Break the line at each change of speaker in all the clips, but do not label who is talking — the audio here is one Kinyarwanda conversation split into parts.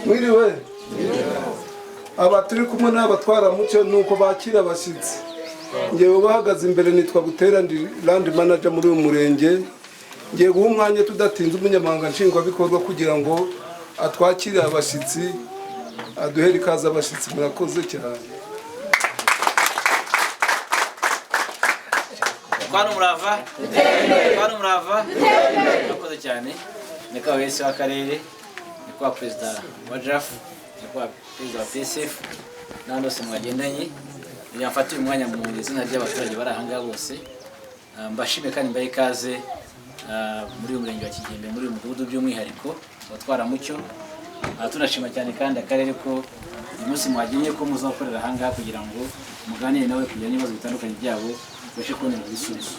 Mwiriwe. Aba turi kumwe n'abatwaramuco, nuko bakira abashyitsi. Ngewe bahagaze imbere nitwa Butera, ndi land manager muri uyu murenge. Ngiye guha umwanya tudatinze umunyamabanga nshingwabikorwa kugira ngo atwakire abashyitsi, aduhere ikaze abashyitsi. Murakoze cyane.
Twana umurava, twana umurava. Murakoze cyane. Ni kwa wese w'akarere, ni kwa perezida wa JAF, ni kwa perezida wa PSF n'abandi bose mwagendanye. Kugira mfate uyu mwanya mu izina ry'abaturage bari aha ngaha bose, mbashime kandi mbahe ikaze muri uyu murenge wa Kigembe, muri uyu mudugudu by'umwihariko abatwaramucyo. Tunashima cyane kandi akarere ko uyu munsi mwagennye ko muzakorera aha ngaha kugira ngo muganire nawe kugira n'ibibazo bitandukanye byabo babashe kubonera ibisubizo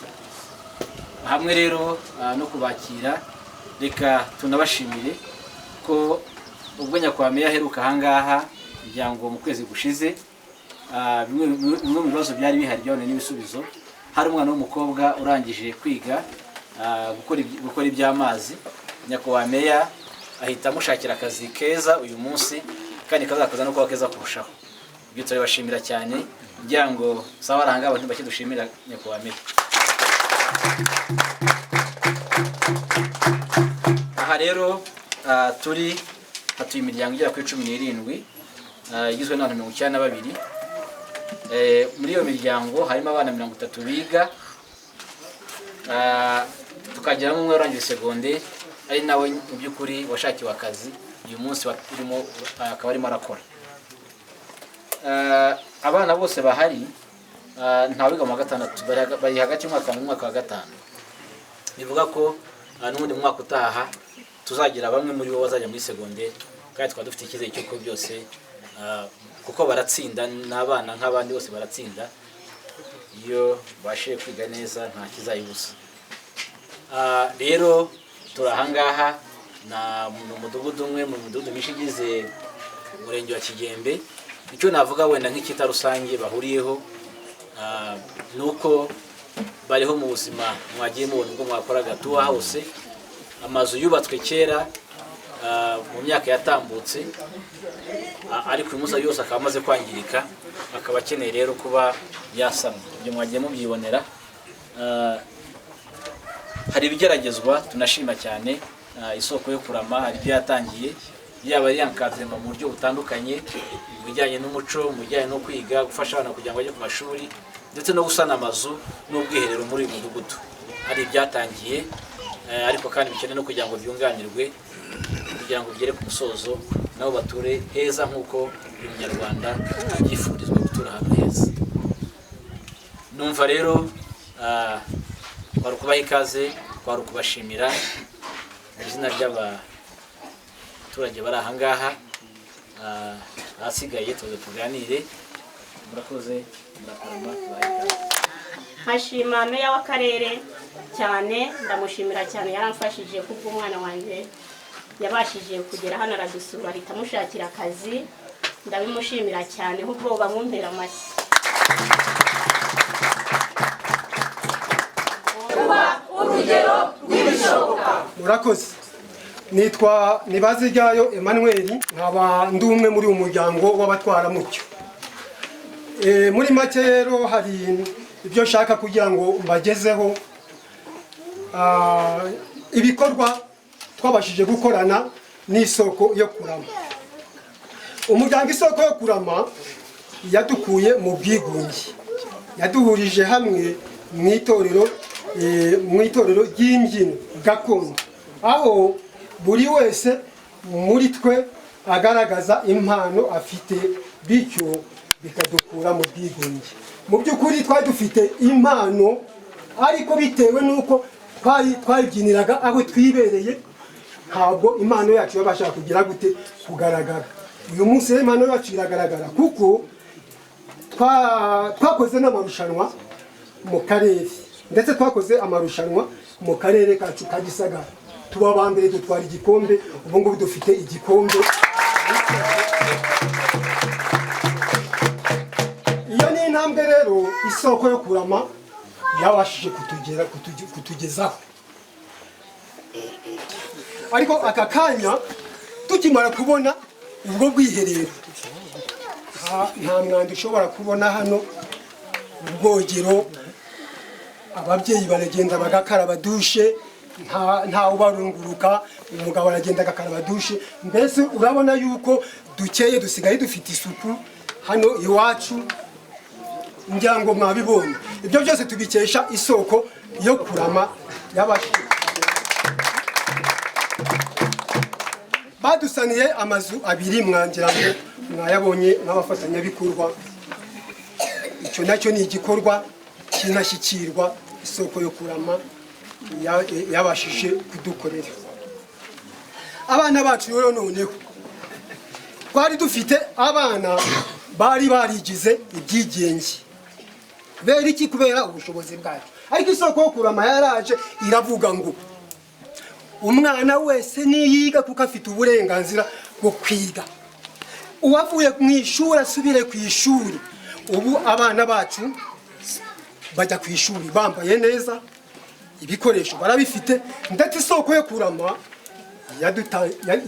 hamwe. Rero no kubakira, reka tunabashimire ko ubwo nyakubahwa meya aheruka aha ngaha, kugira ngo mu kwezi gushize, bimwe mu bibazo byari bihari byaboneye n'ibisubizo. Hari umwana w'umukobwa urangije kwiga gukora iby'amazi, nyakubahwa meya ahita amushakira akazi keza uyu munsi kandi kazakoza no kuba keza kurushaho. Ibyo turabibashimira cyane. Ngira ngo sawa, aranga abantu bake dushimira nyakubahwa meya. Aha rero turi hatuye imiryango igera kuri 17, igizwe n'abantu 92. Muri iyo miryango harimo abana 30 biga, tukagiramo umwe warangije segonderi, ari nawe mu by'ukuri washakiwe akazi uyu munsi urimo, akaba arimo arakora. Abana bose bahari, ntawiga mu wa gatandatu, bari hagati y'umwaka wa n'umwaka wa gatanu. Bivuga ko n'ubundi mu mwaka utaha tuzagira bamwe muri bo bazajya muri segonderi, kandi tukaba dufite icyizere cy'uko byose, kuko baratsinda, n'abana nk'abandi bose baratsinda, iyo babashije kwiga neza nta kizayibuza. Rero turi ahangaha na mu mudugudu umwe mu midugudu myinshi igize umurenge wa Kigembe. Icyo navuga wenda nk'icyita rusange bahuriyeho, ni uko bariho mu buzima mwagiye mubona ubwo mwakoraga tuwa hose, amazu yubatswe kera, mu myaka yatambutse, ariko uyu munsi yose akaba amaze kwangirika, akaba akeneye rero kuba yasanwa. Ibyo mwagiye mubyibonera. Hari ibigeragezwa tunashima cyane, Isoko yo Kurama hari ibyo yatangiye, yaba ari encadrement mu buryo butandukanye, mu bijyanye n'umuco, mu bijyanye no kwiga, gufasha abana kugira ngo bajye ku mashuri, ndetse no gusana amazu n'ubwiherero muri uyu mudugudu. Hari ibyatangiye, ariko kandi bikeneye no kugira ngo byunganirwe kugira ngo bigere ku musozo, nabo bature heza nk'uko buri munyarwanda abyifurizwa gutura ahantu heza. Numva rero kwari ukubaha ikaze, kwari ukubashimira mu izina ry'abaturage bari aha ngaha. Ahasigaye tuze tuganire. Murakoze, murakarama, tubahe ikaze.
Nkashima meya w'akarere cyane, ndamushimira cyane, yaramfashije kubw'umwana wanjye yabashije kugera hano, aradusura ahita amushakira akazi. Ndabimushimira cyane, ahubwo bamumpera amashyi.
Kuba urugero rw'ibishoboka.
Murakoze. Nitwa Nibaziryayo Emmanuel, nkaba ndi umwe muri uyu muryango w'abatwaramucyo. Muri make rero hari ibyo nshaka kugira ngo mbagezeho. Ibikorwa twabashije gukorana n'Isoko yo Kurama. Umuryango Isoko yo Kurama yadukuye mu bwigunge, yaduhurije hamwe mu itorero ry'imbyino gakondo, aho buri wese muri twe agaragaza impano afite, bityo bikadukura mu bwigunge. Mu by'ukuri twari dufite impano, ariko bitewe n'uko twayibyiniraga aho twibereye, ntabwo impano yacu yabashaga kugira gute kugaragara. Uyu munsi rero impano yacu iragaragara, kuko twakoze n'amarushanwa mu karere, ndetse twakoze amarushanwa mu karere kacu ka Gisagara, tuba aba mbere, dutwara igikombe. Ubu ngubu dufite igikombe. Iyo ni intambwe rero Isoko yo Kurama yabashije kutugezaho. Ariko aka kanya Tukimara kubona ubwo bwiherero, nta mwanda ushobora kubona hano. Ubwogero, ababyeyi baragenda bagakaraba douche, nta ubarunguruka. Umugabo aragenda agakaraba douche. Mbese urabona yuko dukeye, dusigaye dufite isuku hano iwacu, ngira ngo mwabibonye. Ibyo byose tubikesha Isoko yo Kurama y'abashije. Badusaniye amazu abiri, mwangira ngo mwayabonye nk'abafatanyabikorwa. Icyo nacyo ni igikorwa cy'indashyikirwa Isoko yo Kurama yabashije kudukorera. Abana bacu rero, noneho twari dufite abana bari barigize ibyigenge. Kubera iki? Kubera ubushobozi bwacu. Ariko Isoko yo Kurama yaraje iravuga ngo umwana wese niyiga, kuko afite uburenganzira bwo kwiga, uwavuye mu ishuri asubire ku ishuri. Ubu abana bacu bajya ku ishuri bambaye neza, ibikoresho barabifite, ndetse Isoko yo Kurama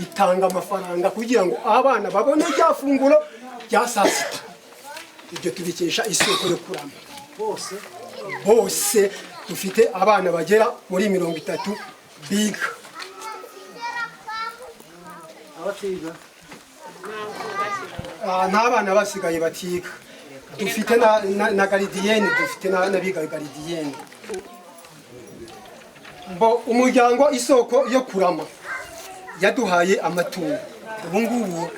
itanga amafaranga kugira ngo abana babone rya funguro rya saa sita. Ibyo tubikesha Isoko yo Kurama.
Bose?
Bose. Dufite abana bagera muri 30 biga.
Abatiga?
Ah, nta bana basigaye batiga. Dufite na gardienne, dufite n'abiga gardienne. Bo umuryango Isoko yo Kurama yaduhaye amatungo. Ubu ngubu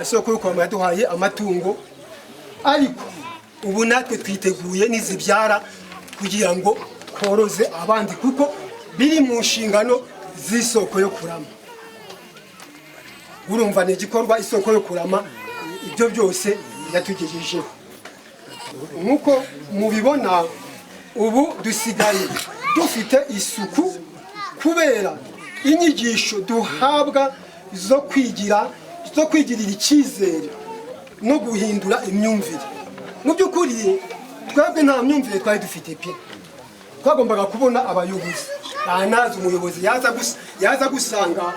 Isoko yo Kurama yaduhaye amatungo, ariko ubu natwe twiteguye nizibyara kugira ngo tworoze abandi, kuko biri mu nshingano z'Isoko yo Kurama. Urumva ni igikorwa Isoko yo Kurama ibyo byose yatugejejeho. Nk'uko mubibona, ubu dusigaye dufite isuku kubera inyigisho duhabwa zo kwigira, zo kwigirira icyizere no guhindura imyumvire. Mu by'ukuri twebwe nta myumvire twari dufite pe. Twagombaga kubona abayobozi, naza umuyobozi yaza gusanga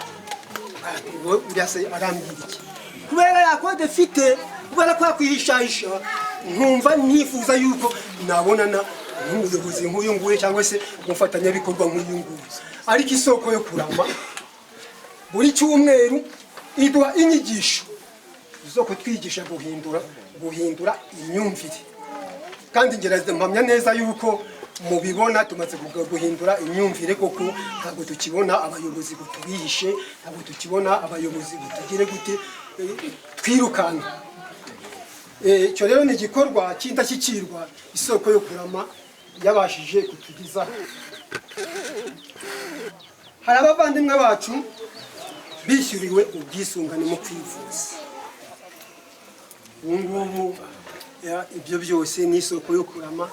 uriya se arambwira iki? Kubera ya kode mfite, kubera ko yakwihishahisha, nkumva ntifuza yuko nabonana n'umuyobozi nk'uyu nguyu cyangwa se umufatanyabikorwa nk'uyu nguyu. Ariko Isoko yo Kurama buri cyumweru iduha inyigisho zo kutwigisha guhindura imyumvire, kandi ngerageza mpamya neza yuko mubibona, tumaze guhindura imyumvire koko. Ntabwo tukibona abayobozi ngo tubihishe, ntabwo tukibona abayobozi ngo tugire gute, twirukanka. Icyo rero ni igikorwa cy'indashyikirwa Isoko yo Kurama yabashije kutugezaho. Hari abavandimwe bacu bishyuriwe ubwisungane mu kwivuza. Ubu ngubu ibyo byose ni Isoko yo Kurama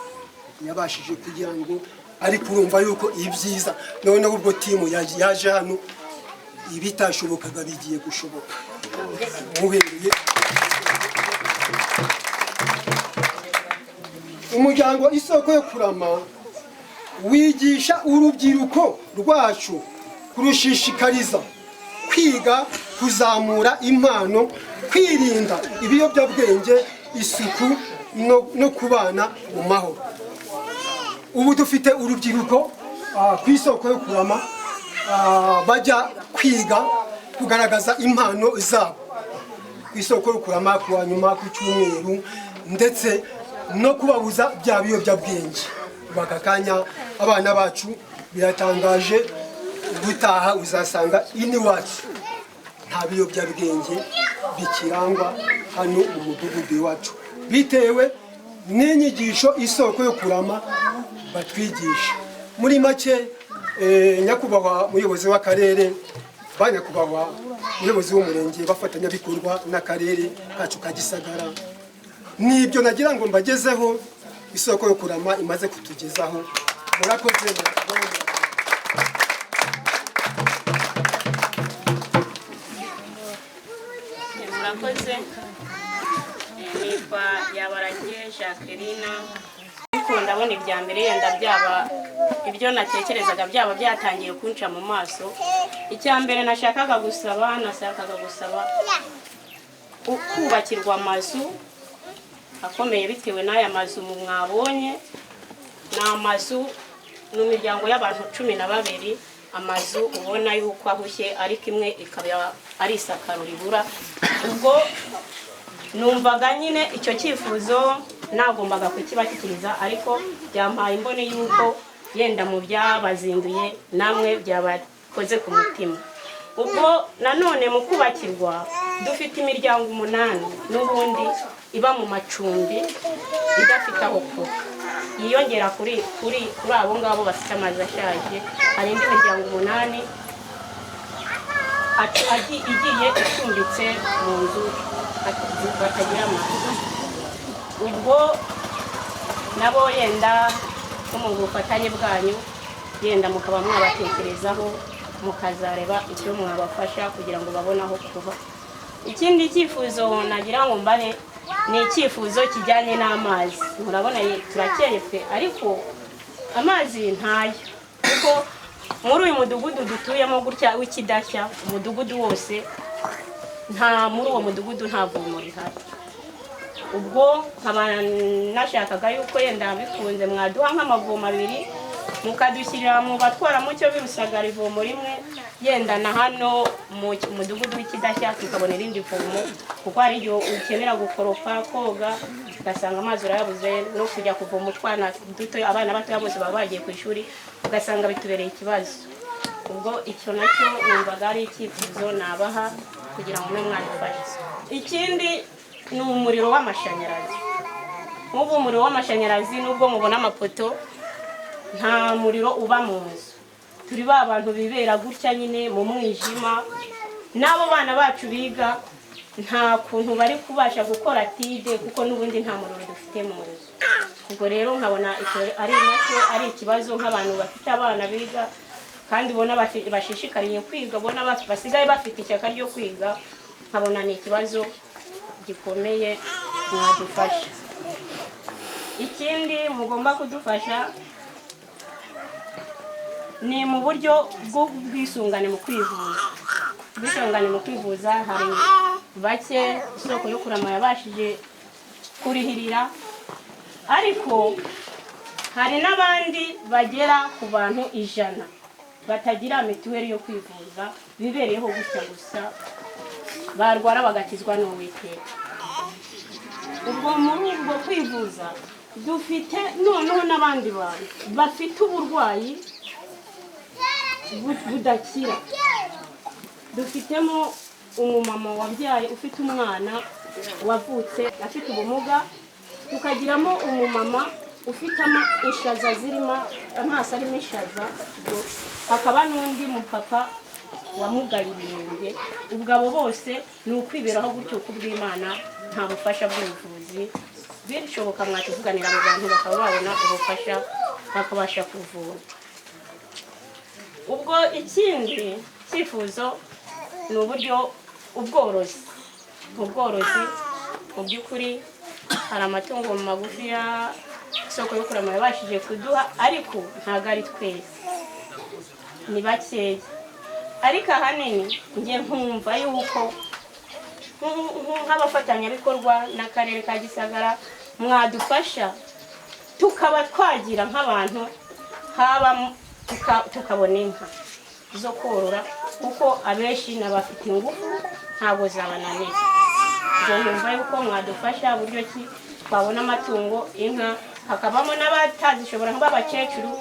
yabashije kugira ngo, ariko urumva yuko ibyiza noneho ubwo team yaje hano, ibitashobokaga bigiye gushoboka muhereye umuryango Isoko yo Kurama wigisha urubyiruko rwacu kurushishikariza kwiga, kuzamura impano, kwirinda ibiyobyabwenge, isuku no kubana mu mahoro. Ubu dufite urubyiruko ku Isoko yo Kurama bajya kwiga kugaragaza impano zabo ku Isoko yo Kurama ku wa nyuma ku cyumweru, ndetse no kubabuza bya biyobyabwenge. Ubu aka kanya abana bacu biratangaje, gutaha uzasanga iwacu nta biyobyabwenge bikirangwa hano mu mudugudu iwacu, bitewe n'inyigisho Isoko yo Kurama batwigisha. Muri make, nyakubahwa muyobozi w'akarere, ba nyakubahwa muyobozi w'umurenge, bafatanyabikorwa n'akarere kacu ka Gisagara, nibyo nagira ngo mbagezeho Isoko yo Kurama imaze kutugezaho. Murakoze, murakoze.
Murakoze. Nitwa Yabarage Jacqueline, ariko ndabona ibya mbere yenda byaba ibyo natekerezaga byaba byatangiye kunca mu maso. Icya mbere nashakaga gusaba kubakirwa amazu akomeye, bitewe n'aya mazu mu mwabonye ni amazu, ni imiryango y'abantu 12, amazu ubona yuko ahushye, ariko imwe ikaba ari isakaro ribura. Ubwo numvaga nyine icyo cyifuzo nagombaga kukibashyikiriza, ariko byampaye imboni yuko yenda mu byabazinduye namwe byabakoze ku mutima. Ubwo nanone mu kubakirwa, dufite imiryango umunani n'ubundi iba mu macumbi, idafite aho kuba, yiyongera kuri abo ngabo bafite amazu ashaje. Hari indi miryango umunani igiye icumbitse mu nzu batagira amazu. Ubwo nabo yenda nko mu bufatanye bwanyu, yenda mukaba mwabatekerezaho, mukazareba icyo mwabafasha kugira ngo babone aho kuba. Ikindi cyifuzo nagira ngo mbahe ni icyifuzo kijyanye n'amazi. Murabona turakeye pe, ariko amazi ntayo, kuko muri uyu mudugudu dutuyemo gutya w'Ikidashya, umudugudu wose nta, muri uwo mudugudu nta vomo rihari. Ubwo nkaba nashakaga yuko yenda bikunze mwaduha nk'amavomo abiri, mukadushyirira mu Batwaramucyo b'Irusagara ivomo rimwe, yenda na hano mu mudugudu w'Ikidashya tukabona irindi vomo, kuko hari igihe ukenera gukoropa, koga, ugasanga amazi urayabuze, no kujya kuvoma utwana duto, abana batoya bose baba bagiye ku ishuri, ugasanga bitubereye ikibazo. Ubwo icyo nacyo numvaga ari icyifuzo nabaha kugira ngo mube mwadufasha. Ikindi ni umuriro w'amashanyarazi. Nk'ubu umuriro w'amashanyarazi, nubwo mubona amapoto, nta muriro uba mu nzu. Turi ba bantu bibera gutya nyine mu mwijima, n'abo bana bacu biga nta kuntu bari kubasha gukora étude, kuko n'ubundi nta muriro dufite mu nzu. Ubwo rero nkabona icyo ari nacyo ari ikibazo, nk'abantu bafite abana biga kandi ubona bashishikariye kwiga, ubona basigaye bafite ishyaka ryo kwiga, nkabona ni ikibazo gikomeye, mwadufasha. Ikindi mugomba kudufasha ni mu buryo bw'ubwisungane mu kwivuza. Ubwisungane mu kwivuza, hari bake Isoko yo Kurama yabashije kurihirira, ariko hari n'abandi bagera ku bantu 100 batagira mituweli yo kwivuza, bibereyeho gutya gusa, barwara bagakizwa n'Uwiteka. Ubwo muri ubwo kwivuza dufite noneho n'abandi bantu bafite uburwayi budakira. Dufitemo umumama wabyaye ufite umwana wavutse afite ubumuga, tukagiramo umumama ufite ishaza zirimo amaso arimo ishaza, hakaba n'undi mupapa wamugaye ibirenge. Ubwo abo bose ni ukwiberaho gutyo kubw'Imana, nta bufasha bw'ubuvuzi. Bishoboka mwatuvuganira abo bantu bakaba babona ubufasha, bakabasha kuvura. Ubwo ikindi cyifuzo ni uburyo ubworozi. Mu bworozi, mu by'ukuri hari amatungo magufi ya Isoko yo Kurama yabashije kuduha, ariko ntabwo ari twese, ni bakeya. Ariko ahanini njye nkumva yuko nk'abafatanyabikorwa n'Akarere ka Gisagara mwadufasha tukaba twagira nk'abantu haba tukabona inka zo korora, kuko abenshi n'abafite ingufu ntabwo zabananira. Ubwo nkumva yuko mwadufasha buryo ki twabona amatungo, inka, hakabamo n'abatazishobora nk'abakecuru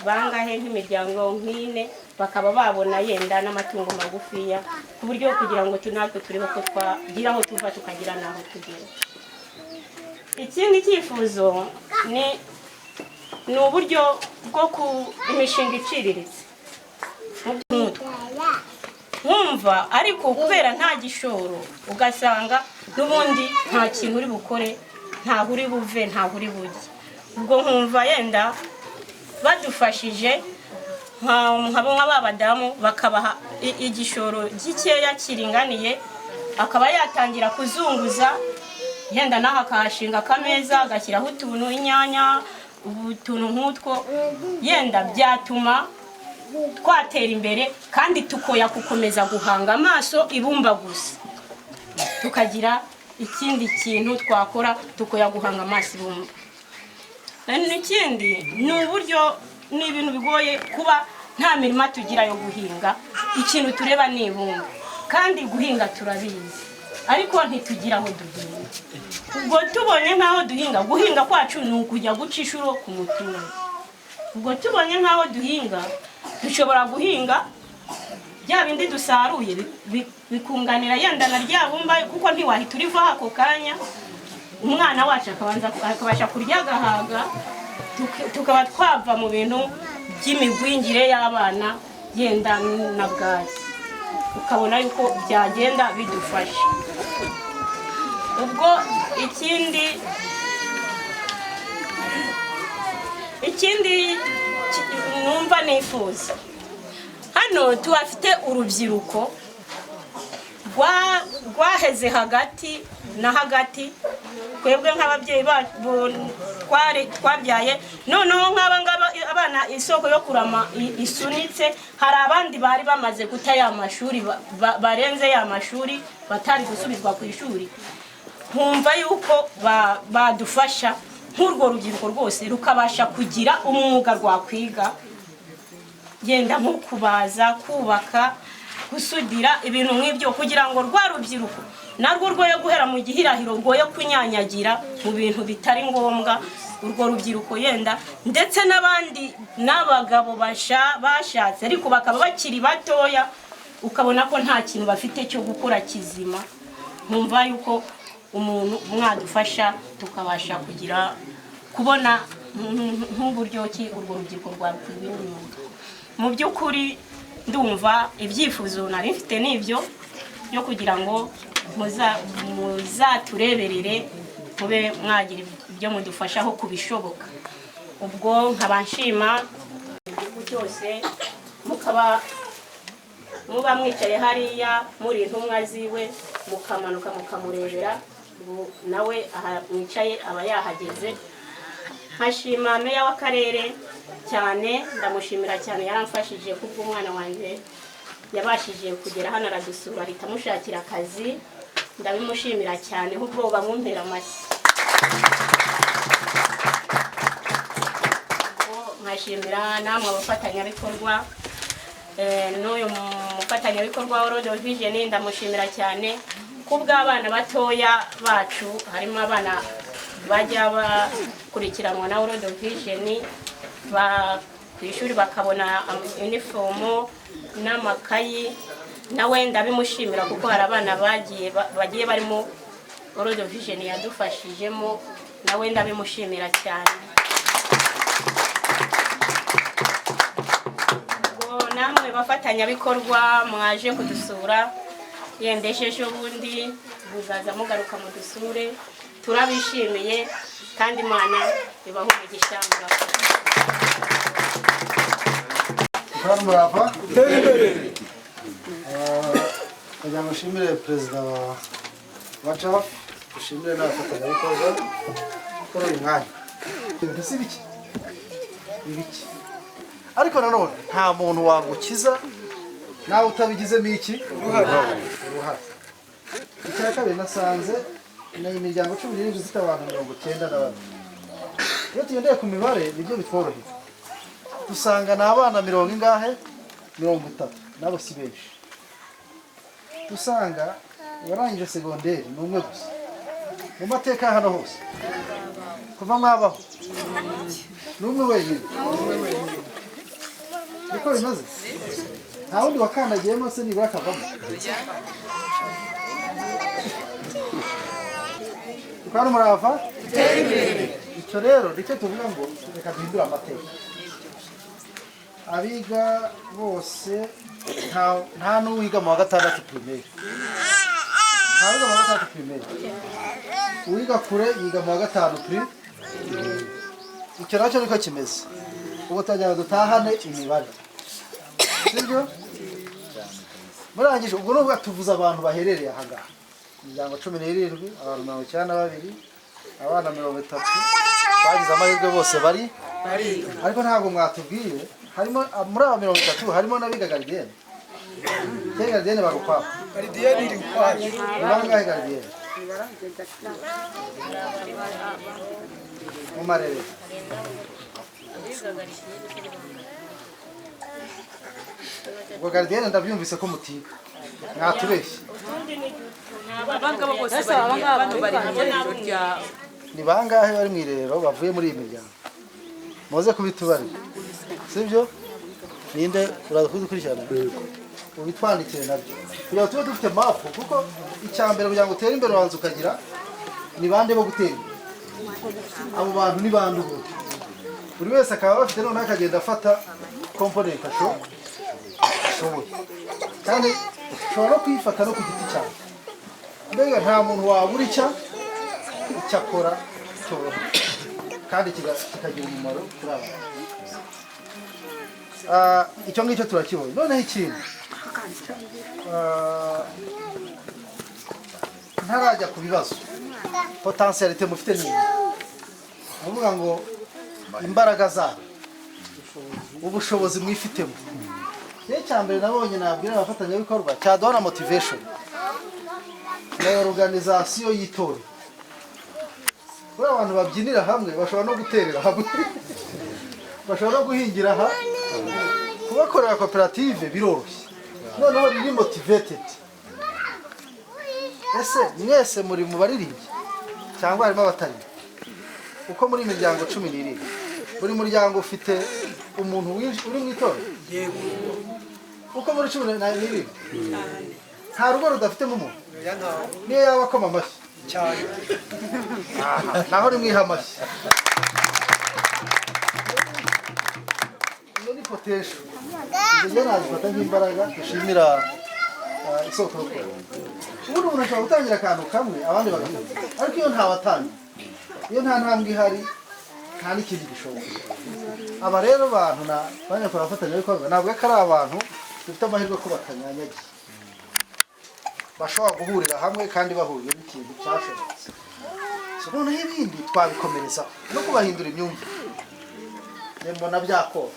bangahe, nk'imiryango nk'ine, bakaba babona yenda n'amatungo magufiya, ku buryo kugira ngo natwe turebe ko twagira aho tuva tukagira n'aho tugera. Ikindi cyifuzo ni uburyo bwo ku imishinga iciriritse nk'utwo nkumva, ariko kubera nta gishoro, ugasanga n'ubundi nta kintu uri bukore, ntaho uri buve, ntaho uri bujye. Ubwo nkumva yenda badufashije nka ba badamu, bakabaha igishoro gikeya kiringaniye, akaba yatangira kuzunguza, yenda naho akahashinga akameza, agashyiraho utuntu, inyanya, utuntu nk'utwo, yenda byatuma Twatera imbere kandi tukoya gukomeza guhanga amaso ibumba gusa, tukagira ikindi kintu twakora, tukoya guhanga amaso ibumba. N'ikindi ni uburyo, ni ibintu bigoye kuba nta mirima tugira yo guhinga. Ikintu tureba ni ibumba, kandi guhinga turabizi, ariko ntitugira aho duhinga. Ubwo tubonye nk'aho duhinga, guhinga kwacu ni ukujya guca inshuro ku muturage. Ubwo tubonye nk'aho duhinga, dushobora guhinga bya bindi dusaruye bikunganira yenda na rya bumba, kuko ntiwahita urivaho ako kanya. Umwana wacu akabanza akabasha kurya agahaga, tukaba twava mu bintu by'imigwingire y'abana yenda na bwaki, ukabona yuko byagenda bidufasha. Ubwo ikindi numva nifuza, hano tuhafite urubyiruko rwaheze hagati na hagati. Twebwe nk'ababyeyi twabyaye, noneho nk'aba ngaba abana isoko yo kurama isunitse. Hari abandi bari bamaze guta ya mashuri, barenze ya mashuri, batari gusubizwa ku ishuri. Nkumva yuko badufasha nk'urwo rubyiruko rwose rukabasha kugira umwuga rwakwiga, yenda nko kubaza, kubaka, gusudira, ibintu nk'ibyo, kugira ngo rwa rubyiruko narwo rwoye guhera mu gihirahiro, rwoye kunyanyagira mu bintu bitari ngombwa. Urwo rubyiruko yenda ndetse n'abandi n'abagabo bashatse ariko bakaba bakiri batoya, ukabona ko nta kintu bafite cyo gukora kizima. Nkumva yuko umuntu mwadufasha tukabasha kugira kubona nk'uburyo ki urwo rubyiruko rwakwiga imyuga. Mu by'ukuri ndumva ibyifuzo nari mfite n'ibyo byo kugira ngo muzatureberere, mube mwagira ibyo mudufashaho kubishoboka. Ubwo nkaba nshima igihugu cyose, mukaba muba mwicaye hariya muri intumwa ziwe, mukamanuka mukamurebera, ubu nawe aha mwicaye aba yahageze. Nkashima meya w'akarere cyane, ndamushimira cyane, yaramfashije kubw'umwana wanjye yabashije kugera hano, aradusura ahita amushakira akazi. Ndabimushimira cyane, ahubwo bamumpera amashyi. Nkashimira namwe abafatanyabikorwa, n'uyu mufatanyabikorwa wa World Vision ndamushimira cyane kubw'abana batoya bacu. Harimo abana bajya bakurikiranwa na World Vision ku ishuri, bakabona uniform n'amakayi. Nawe ndabimushimira kuko hari abana bagiye barimo World Vision yadufashijemo, nawe ndabimushimira cyane. Ubwo namwe bafatanyabikorwa mwaje kudusura, yenda ejo bundi muzaza mugaruka mudusure. Turabishimiye kandi Imana ibahe umugisha, murakoze.
Murava.
Tera imbere.
Kugira ngo nshimire perezida wa JAF, dushimire n'abafatanyabikorwa kuri uyu mwanya. Mbese ibiki ibiki, ariko nanone nta muntu wagukiza nawe utabigizemo iki uruhare. Icya kabiri, nasanze ni imiryango 17 ifite abantu 92. Iyo tugendeye ku mibare nibyo bitworohera, dusanga ni abana mirongo ingahe, 30, nabo si benshi. Dusanga uwarangije segonderi ni umwe gusa mu mateka hano hose kuva mwabaho, ni umwe wenyine. Niko bimeze, nta wundi wakandagiyemo se nibura akavamo. Dukorane umurava, icyo rero nicyo tuvuga ngo reka duhindure amateka. Abiga bose nta n'uwiga mu wa gatandatu primaire, nta wiga mu wa gatandatu primaire, uwiga kure yiga mu wa gatanu primaire. Icyo nacyo niko kimeze. Ubwo turagira ngo dutahane imibare, sibyo? Murangije ubwo nubwo tuvuze abantu baherereye aha ngaha, imiryango 17, abantu 92, abana 30 bagize amahirwe bose bari, ariko ntabwo mwatubwiye Harimo muri aba 30 harimo n'abiga gardienne. Cyangwa gardienne bari ukwabo.
Gardienne iri ukwayo.
Ni bangahe gardienne? Mu marerero. Ubwo gardienne ndabyumvise ko mutiga. Mwatubeshye.
Abangaba bose bari mu irerero rya
Ni bangahe bari mu irerero bavuye muri iyi miryango? Muze kubitubarira. Sibyo? Ninde uraza kudukurikirana? Ubitwandikire nabyo. Kugira ngo tube dufite mapu, kuko icya mbere kugira ngo utere imbere ubanza ukagira ni bande bo gutera imbere. Abo bantu ni bande ubu. Buri wese akaba bafite noneho akagenda afata komponenti ashoboye. Kandi ushobora no kuyifata no ku giti cyawe. Mbega nta muntu wabura icyo akora cyoroha kandi kikagira umumaro kuri aba. Icyo ngicyo turakibonye. Noneho ikindi ntarajya ku bibazo, potentialite mufite ni uvuga ngo imbaraga zabo, ubushobozi mwifitemo. Cyo cyambere nabonye nabwira abafatanyabikorwa cyaduha na motivation na organisation y'itorero. Buriya abantu babyinira hamwe bashobora no guterera hamwe, bashobora no guhingira hamwe. Kubakorera koperative biroroshye, noneho riri motivated. Ese mwese muri mu baririmbyi cyangwa harimo abatari? Uko muri imiryango 17, buri muryango ufite umuntu uri mu itorero?
Yego.
Uko muri 17 nta rugo rudafitemo umuntu, niyo yaba akoma amashyi
cyane.
Naho rimwiha amashyi. Iyo ni potential. Izo nazifata nk'imbaraga dushimira isoko yo gukora. Ubundi umuntu ashobora gutangira akantu kamwe abandi bagafata, ariko iyo ntawatangiye, iyo nta ntambwe ihari, nta n'ikindi gishoboka. Aba rero bantu na banyakora abafatanyabikorwa ntabwo ko ari abantu dufite amahirwe ko batanyanyagiye, bashobora guhurira hamwe kandi bahuriye n'ikintu cyashobotse. So noneho ibindi twabikomerezaho no kubahindura imyumvire. Mbona byakora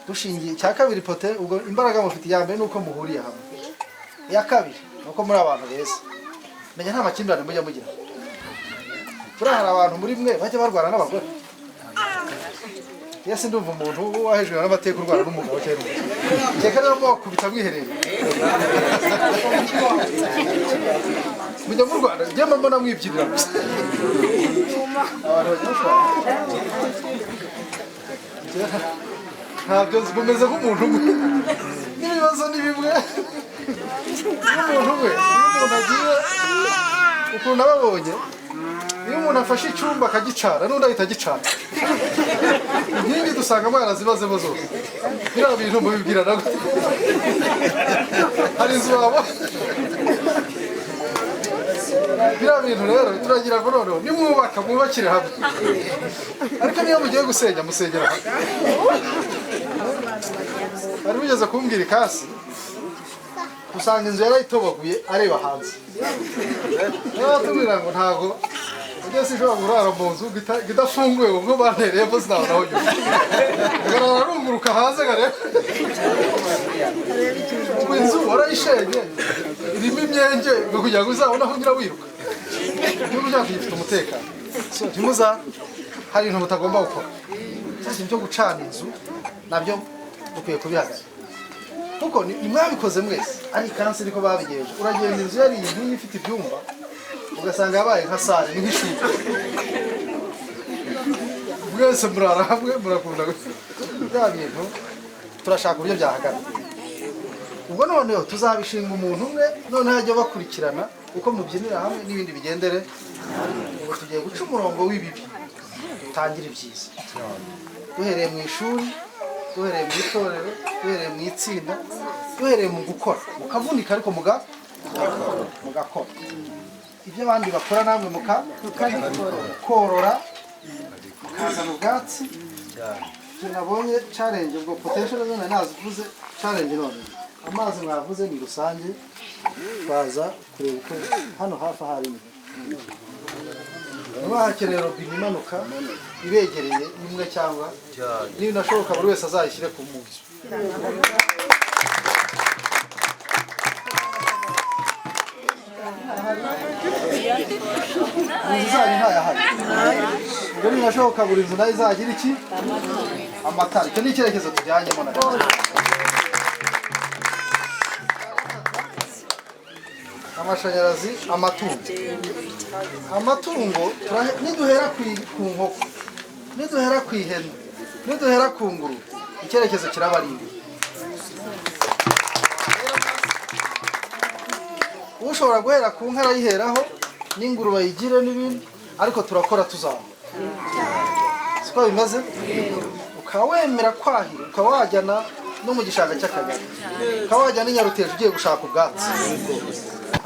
dushingiye icya kabiri pote. Ubwo imbaraga mufite iya mbere nuko muhuriye hamwe, iya kabiri nuko muri abantu beza. Menya nta makimbirane mujya mugira. Buriya hari abantu muri mwe bajya barwana n'abagore. Yesi ndumva umuntu wahejwe n'amateka urwana n'umugabo cyangwa n'umugore. Keka rero mwakubita mwiherereye. Mujya mu Rwanda, njye mbona mwibyinira gusa. Abantu bajya bashwana. Ntabyo mumeze nk'umuntu umwe. N'ibibazo ni bimwe. N'umuntu umwe, iyo umuntu agiye ukuntu ababonye, iyo umuntu afashe icyumba akagicana n'undi ahita agicana. Inkingi dusanga mwarazibazemo zose. Biriya bintu mubibwirana gute? Hari inzu wabo. Biriya bintu rero turagira ngo noneho nimwubaka mwubakire hamwe, ariko niyo mugiye gusenya musengera hamwe. Bari bigeze kumbwira ikasi usanga inzu yarayitobaguye areba hanze. Batubwira ngo ntago ugeze ishobora kurara mu nzu idafunguye ubwo bantereyemo sinabona aho nyura. Ngararunguruka hanze nkareba. Ubu inzu warayishenye irimo imyenge ngo kugira ngo uzabone aho unyura wiruka. Igihugu cyacu gifite umutekano. Ntimuza hari ibintu mutagomba gukora. Cya kintu cyo gucana inzu nabyo dukwiye kubihagarika. Kuko ni mwabikoze mwese, ari kansi niko babigenje. Uragenda inzu yari inkingi ifite ibyumba ugasanga yabaye nka sale, ni nk'ishuri. Mwese murara hamwe murakunda bya bintu. Turashaka uburyo byahagarara. Ubwo noneho tuzabishinga umuntu umwe, noneho ajya bakurikirana uko mubyinira hamwe n'ibindi bigendere. Ubu tugiye guca umurongo w'ibibi dutangire ibyiza, duhereye mu ishuri, duhereye mu itorero, duhereye mu itsinda, duhereye mu gukora. Mukavunika ariko mugakora ibyo abandi bakora, namwe mukorora, mukazana ubwatsi. Ibyo nabonye challenge, ubwo potential zone nazivuze. Challenge none amazi mwavuze ni rusange, twaza kureba uko hano hafi ahari ni. Niba hakeneye robine imanuka ibegereye imwe cyangwa nibinashoboka buri wese azayishyire ku nzu. Inzu zanyu ntayahari, ubwo ninashoboka buri nzu nayo izagira iki? Amatara. Icyo ni icyerekezo tujyanyemo na amashanyarazi. Amatungo niduhera ku nkoko, niduhera ku ihene, niduhera ku ngurube, icyerekezo kiraba ari ibi. Ushobora guhera ku nka arayiheraho, n'ingurube ayigire n'ibindi, ariko turakora tuzamuka, siko bimeze? Ukaba wemera kwahira, ukaba wajyana no mu gishanga cy'Akagari, ukaba wajyana n'i Nyaruteja ugiye gushaka ubwatsi,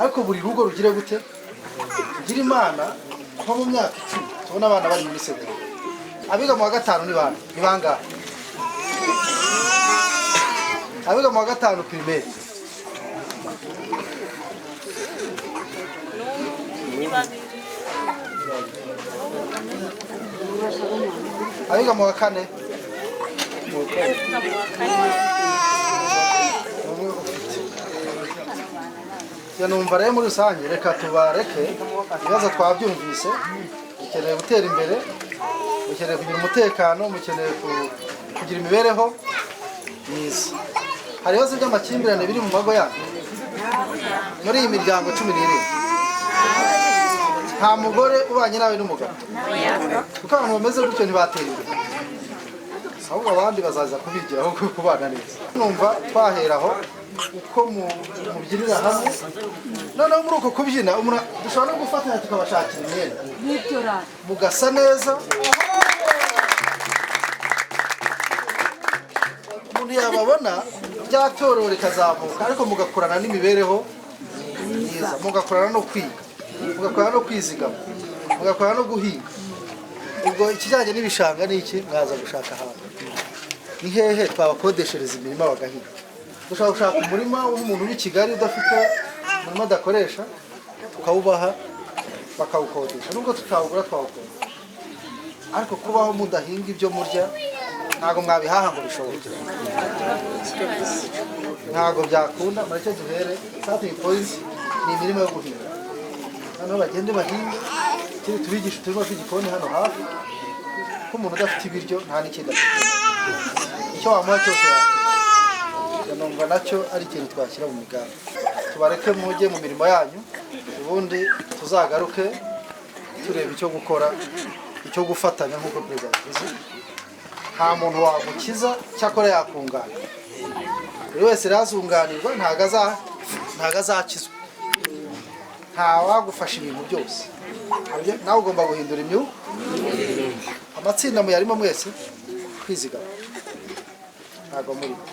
ariko buri rugo rugire gute? Rugira Imana kuba mu myaka 10 tubona abana bari muri segonderi. Abiga mu wa gatanu ni bande? Ni bangahe abiga mu wa gatanu primaire? Abiga mu wa kane? Umwe ufite. Ya, numva rero muri rusange reka tubareke. Ibibazo twabyumvise: mukeneye gutera imbere, mukeneye kugira umutekano, mukeneye kugira imibereho myiza. Hari ibibazo by'amakimbirane biri mu mago yanyu? Muri iyi miryango 17 nta mugore ubanye nawe n'umugabo, kuko abantu bameze gutyo ntibatera imbere, ahubwo abandi bazaza kubigiraho kubana neza. Numva twaheraho uko mubyinira hamwe. Noneho muri uko kubyina dushobora no gufatanya tukabashakira imyenda mugasa neza. Umuntu yababona rya torero rikazamuka, ariko mugakorana n'imibereho myiza, mugakorana no kwiga, mugakorana no kwizigama, mugakorana no guhinga. Ubwo ikijyanye n'ibishanga ni iki? Mwaza gushaka ahantu ni hehe twabakodeshereza imirima bagahinga? Dushobora gushaka umurima w'umuntu uri i Kigali udafite umurima adakoresha, tukawubaha bakawukodesha, nubwo tutawugura twawukodesha. Ariko kubaho mudahinga ibyo murya, ntabwo mwabihaha ngo bishoboke, ntabwo byakunda. Mureke duhere starting point ni imirima yo guhinga, noneho bagende bahinge. Ikindi tubigisha uturima tw'igikoni hano hafi, ko umuntu udafite ibiryo nta n'ikindi afite, icyo wamuha cyose yakira. Numva nacyo ari ikintu twashyira mu migambi. Tubareke mujye mu mirimo yanyu, ubundi tuzagaruke tureba icyo gukora, icyo gufatanya. Nk'uko perezida yabivuze, nta muntu wagukiza, cyakora yakunganira. Buri wese rero azunganirwa, ntabwo azakizwa. Nta wagufasha ibintu byose, nawe ugomba guhindura amatsinda muyarimo mwese. Kwizigama ntabwo murimo.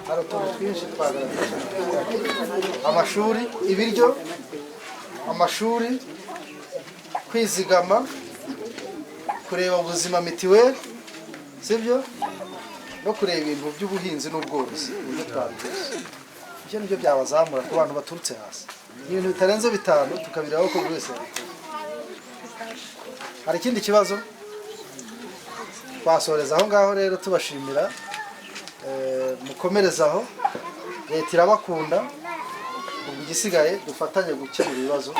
Hari utuntu twinshi twagaragaje: amashuri, ibiryo, amashuri, kwizigama, kureba ubuzima, mitiweli, sibyo, no kureba ibintu by'ubuhinzi n'ubworozi, uburyo twabigize. Ibyo nibyo byabazamura ku bantu baturutse hasi. Ni ibintu bitarenze 5, tukabireba ko buri wese yabikoze. Hari ikindi kibazo? Twasoreza aho ngaho rero tubashimira. Mukomereze aho, leta irabakunda. Ubwo igisigaye dufatanye gukemura ibibazo.